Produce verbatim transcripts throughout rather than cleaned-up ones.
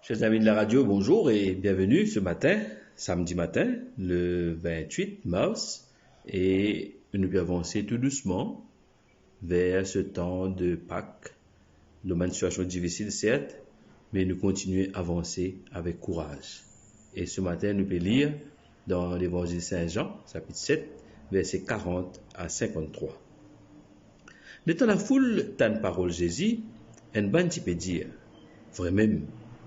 Chers amis de la radio, bonjour et bienvenue ce matin, samedi matin, le vingt-huit mars, et nou pe avanse tou dousman vers ce temps de Pâques. Nou dan enn sitiasion difisil, sert, me nou kontigne avanse avek kouraz. E ce matin, nou pe lir dan Levanzil Saint Jean, sapit set, verse karant a sinkant-trwa. Letan lafoul tann parol Zezi, enn bann ti pe dir, "Vremem,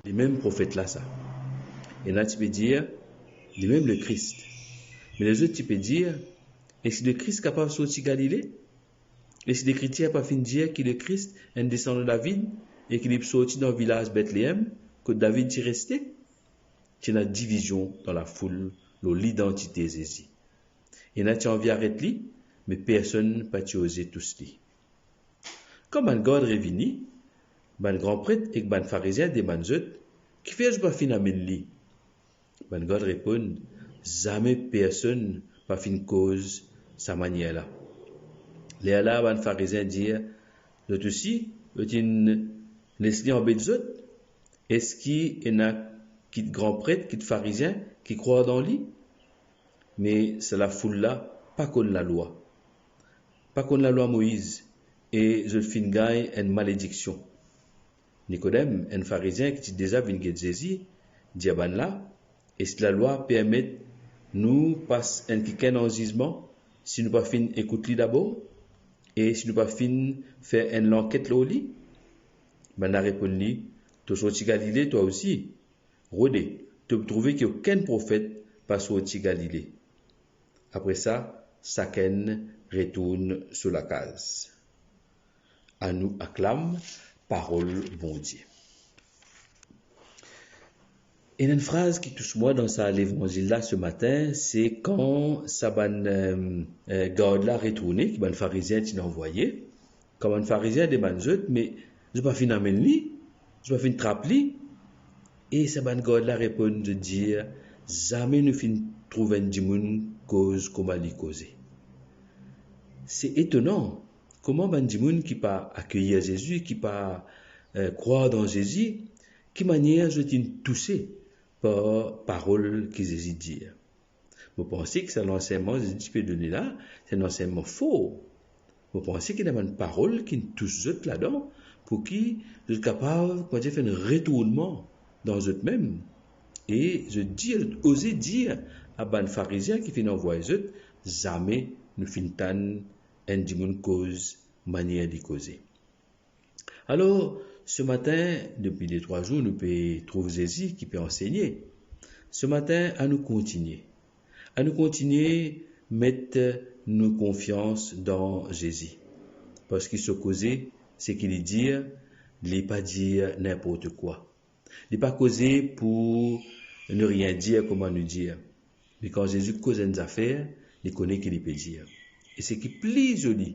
limem profet la sa." Ena ti pe dir, "Limem Lekris." Me lezot ti pe dir, "Eski Lekris kapav sorti Galile? Eski Lekritir pa finn dir ki Lekris enn desandan David e ki li pou sorti dan vilaz Betleem, kot David ti reste?" Ti ena divizion dan lafoul lor lidantite Zezi. Ena ti anvi aret li, me personn pa ti oze tous li. Kan bann gard revini, bann gran pret ek bann Farizien demann zot, "Kifer zot pa finn amenn li?" Bann gard reponn, "Zame personn pa finn koz sa manier la." Lerla bann Farizien dir, "Zot osi, zot inn les li anbet zot? Eski ena kit gran pret, kit Farizien ki krwar dan li?" Me sa lafoul la pa konn lalwa, pa konn lalwa Moiz, e zot finn gagn enn malediksion. Nikodem, enn Farizien ki ti deza vinn get Zezi, dir bannla, "Eski lalwa permet nou pas enn kikenn an zizman si nou pa finn ekout li dabor, e si nou pa finn fer enn lanket lor li?" Bannla reponn li, "To sorti Galile twa osi? Rode, to pou trouve ki okenn profet pa sorti Galile." Apre sa, sakenn retourn so lakaz. Anou aklam parol Bondie. Ena enn fraz ki tous mwa dan sa levanzil la se matin, se kan sa bann, eh, eh, gard la retourne, ki bann Farizien ti anvwaye, kan bann Farizien demann zot, "Me zot pa finn amenn li? Zot pa finn trap li?" E sa bann gard la reponn, zot dir, "Zame nou finn trouv enn dimoun koz kouma li koze." Se etonan, kouma bann dimoun ki pa akeyir Zezi, ki pa, eh, krwar dan Zezi, ki manier zot inn touse par parol ki Zezi dir. Mo panse ki sa lansegnman Zezi ti pe done la, se enn lansegnman for. Mo panse ki ena bann parol ki tous zot ladan, pou ki zot kapav, koumadir, fer enn retournman dan zot mem, e zot dir, zot oze dir a bann Farizien ki finn anvway zot, "Zame nou finn tann enn dimoun koz manier li koze." Alor, se matin, depi de trwa zour, nou pe trouv Zezi ki pe ansegne. Se matin, anou kontigne. Anou kontigne met nou konfians dan Zezi. Parski so koze, seki li dir, li pa dir ninport kwa. Li pa koze pou nou rien dir kouma nou dir. Me kan Zezi koz enn zafer, li kone ki li pe dir. E seki pli zoli,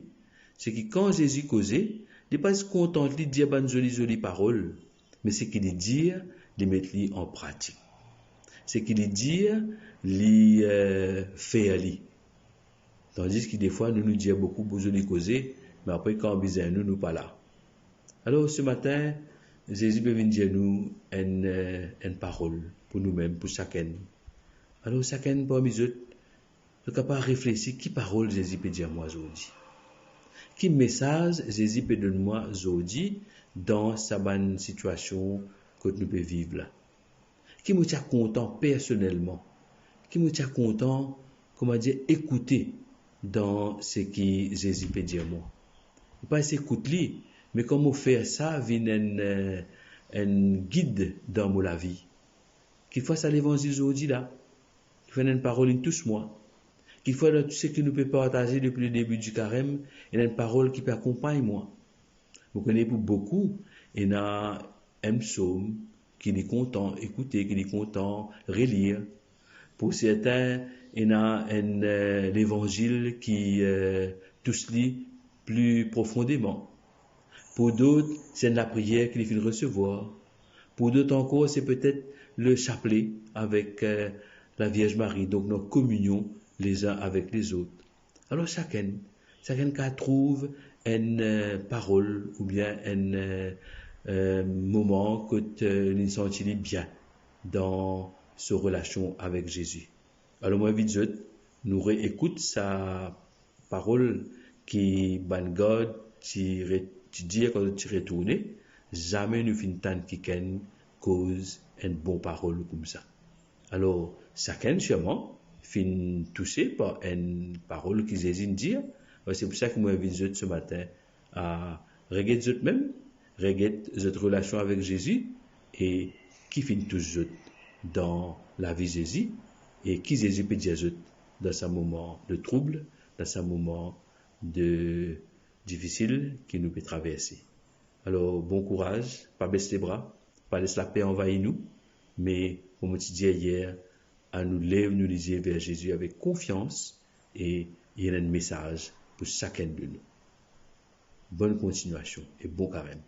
seki kan Zezi koze, li pa zis kontant li dir bann zoli zoli parol, me seki li dir, li met li an pratik. Seki li dir, li, eh, fer li. Tandiski defwa, nou, nou dir boukou zoli koze, me apre, kan bizin nou, nou pa la. Alor, se matin, Zezi pe vinn dir nou enn, eh, enn parol pou noumem, pou sakenn. Alor, sakenn parmi zot, zot kapav reflesi, ki parol Zezi pe dir mwa zordi? Ki mesaz Zezi pe donn mwa zordi dan sa bann sitiasion kot nou pe viv la? Ki mo ti a kontan personelman? Ki mo ti a kontan, koumadir, ekoute dan seki Zezi pe dir mwa? Mo pa zis ekout li, me kan mo fer sa vinn enn, eh, enn gid dan mo lavi. Kikfwa sa levanzil zordi la, kikfwa ena enn parol inn tous mwa. Kikfwa dan tou seki nou pe partaze depi le debi di karem, ena enn parol ki pe akonpagn mwa. Mo kone pou boukou, ena enn psom ki li kontan ekoute, ki li kontan relir. Pou sertin, ena enn, eh, levanzil ki, eh, tous li pli profondeman. Pou dot, se enn lapriyer ki li finn resevwar. Pou dot ankor, se petet le chaple avek, eh, Lavierz Marie, donk nou an kominion lezin avek lezot. Alor sakenn, sakenn kapav trouv enn, eh, parol oubien enn, eh, eh, moman kot, eh, li santi li bien dan so relasion avek Zezi. Alor, mo invit zot, nou reekout sa parol ki bann gard ti re-, ti dir kan zot ti retourne, zame nou finn tann kikenn koz enn bon parol koumsa. Alor, sakenn sirman finn touse par enn parol ki Zezi inn dir. Alor, se pou sa ki mo invit zot se matin a reget zot mem, reget zot relasion avek Zezi e ki finn tous zot dan lavi Zezi e ki Zezi pe dir zot dan sa moman de troub, dan sa moman de difisil ki nou pe traverse. Alor, bon kouraz, pa bes lebra, pa les laper anvayir nou, me, kouma mo ti dir yer, anou lev nou lizie ver Zezi avek konfians e li ena enn mesaz pou sakenn de nou. Bonn kontignasion e bon karem.